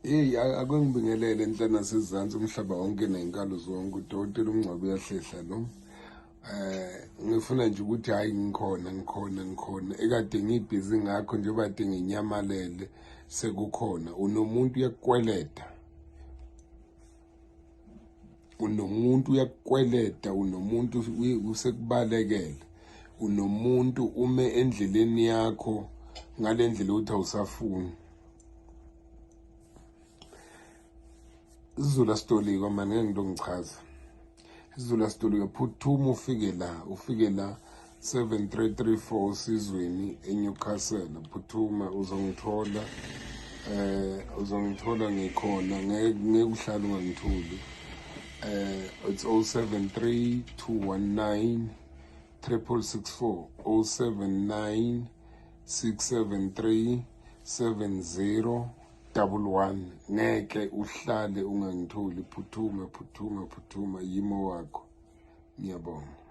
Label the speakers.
Speaker 1: Hey, ake ngibingelele enhla nasezansi umhlaba wonke nezinkalo zonke, udokotela uMngcwabo uyahlehla lo. Ngifuna nje ukuthi hayi, ngikhona ngikhona ngikhona, ekade ngibhizi ngakho njengoba kade nginyamalele, sekukhona. Unomuntu uyakukweleta, unomuntu uyakukweleta, unomuntu usekubalekele, unomuntu ume endleleni yakho ngale ndlela ukuthi awusafuni. IsiZulu asitolikwa mani, ngeke ngito ngichaza. IsiZulu asitolikwa. Phuthuma ufike la, ufike la 7334 Sizweni eNewcastle. Phuthuma uzongithola, uzongithola ngikhona, ngeke ngeke uhlale ungangitholi. It's 073 219 6664, 079 673 7011. Ngeke uhlale ungangitholi. Phuthuma, phuthuma, phuthuma, yimo wakho. Ngiyabonga.